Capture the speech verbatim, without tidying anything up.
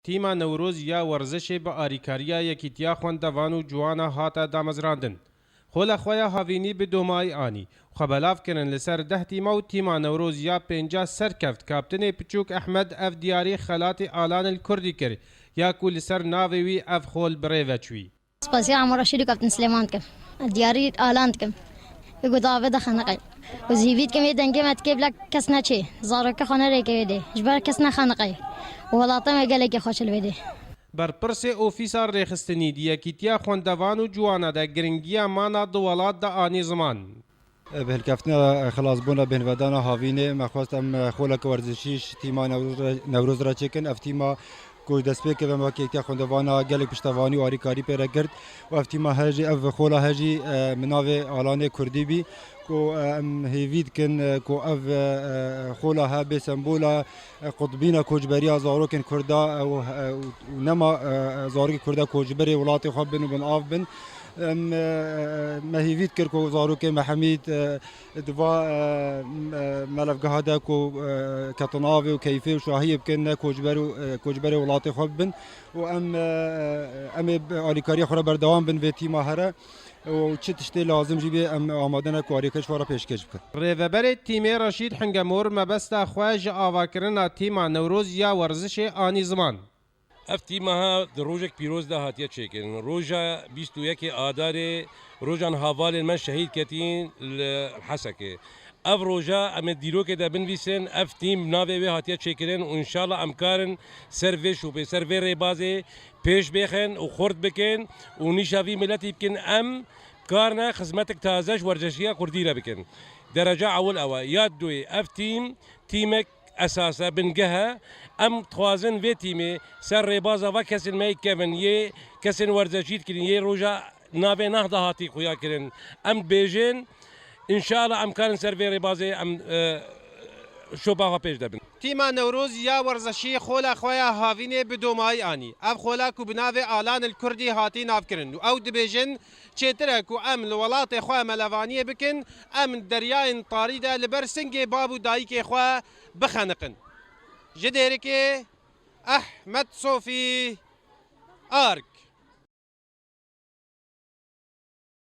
Tîma Newroz ya werzişê bi arîkariya Yekîtiya Xwendevan û Ciwana hate damezrandin. Xola xwe ya havînî bi domayî anî. Xwe belav kirin li ser deh tîma û tîma Newroz ya pênca serkeft Kaptinê Piçûk Ehmed ev diyarî xelatê Alan el Kurdî kir, ya ku li ser navê wî ev xol bi rê ve çûyî. Spasiya Emo Reşîd û Kaptin Silêman dikim. Diyarî Alan dikim. Ê ku davê de xeniqey. Û zîvî dikim ê dengê me dikê bila kes neçê. Zarokê xwe nerêke wê dê. Ji ber kes nexeniqey. Û welatê me gelekê xweş li wê dê. Berpirsê Ofîsa Rêxistinî di Yekîtiya Xwendevan û Ciwana de giringiya mana di welat de anî ziman. Bi hilkeftina xilasbûna bêhnvedana havînê, me xwest em xoleke werzişî ji tîma Newroz re, Newroz re çêkin. Ev tîma ku destpêkê ve me wek Yekîtiya Xwendevana gelek piştevanî û arîkarî pê re girt û ev tîma he jî, ev xola he jî, e, bi navê Alanê Kurdî bî ku, e, em hêvî dikin, e, ku ev, e, e, xola he bê sembola, e, qutbîna koçberiya zarokên Kurda, e, û, e, û nema, e, zarokê Kurda koçberê welatê xwe bin û bin av bin. Em, e, me hêvî dikir ku zarokê me hemî, e, di va, e, e, melevgeha de ku, e, ketin avê û keyfê û şahiyê bikin, ne koçber û, e, koçberê welatê xwe bibin. Û em, e, em ê bi alîkariya xwe re berdewam bin vê tîma here. Û çi tiştê lazim jî bê em amade ne ku alîkariya xwe re pêşkêş bikin. Rêveberê tîmê Reşîd Hingemor mebesta xwe ji avakirina tîma Newroz ya werzişê anî ziman. Ev tîma ha di rojek pîroz de hatiye çêkirin. Roja bîst û yekê Adarê, rojan havalên me şehîd ketîn li Hesekê. Ev roja em ê dîrokê de binivîsin, ev tîm navê wê hatiye çêkirin û înşallah em karin ser vê şopê, ser vê rêbazê pêş bêxin û xurt bikin û nîşa vî miletî bikin. Em karine xizmetek taze ji werzeşiya kurdî re bikin. Dereca ewil ew e. Ya duyê, ev tîm, tîmek esas e, bingeh e. Em dixwazin vê tîmê ser rêbaza va kesên me yê kevin, yê kesên werzeşî dikirin, yê roja navê Nehda hatî xuya kirin. Em dibêjin, înşallah em karin ser vê rêbazê em, e, şopa xwe pêş de bin. Tîma Newroz ya werzeşî xola xwe ya havînê bi domayî anî. Ev xola ku bi navê Alan el Kurdî hatî navkirin û ew dibêjin, çêtir e ku em li welatê xwe melevaniyê bikin, em deryayên tarî de li ber singê bab û dayikê xwe bixeniqin. Ji Dêrikê, Ehmed Sofî, Arg.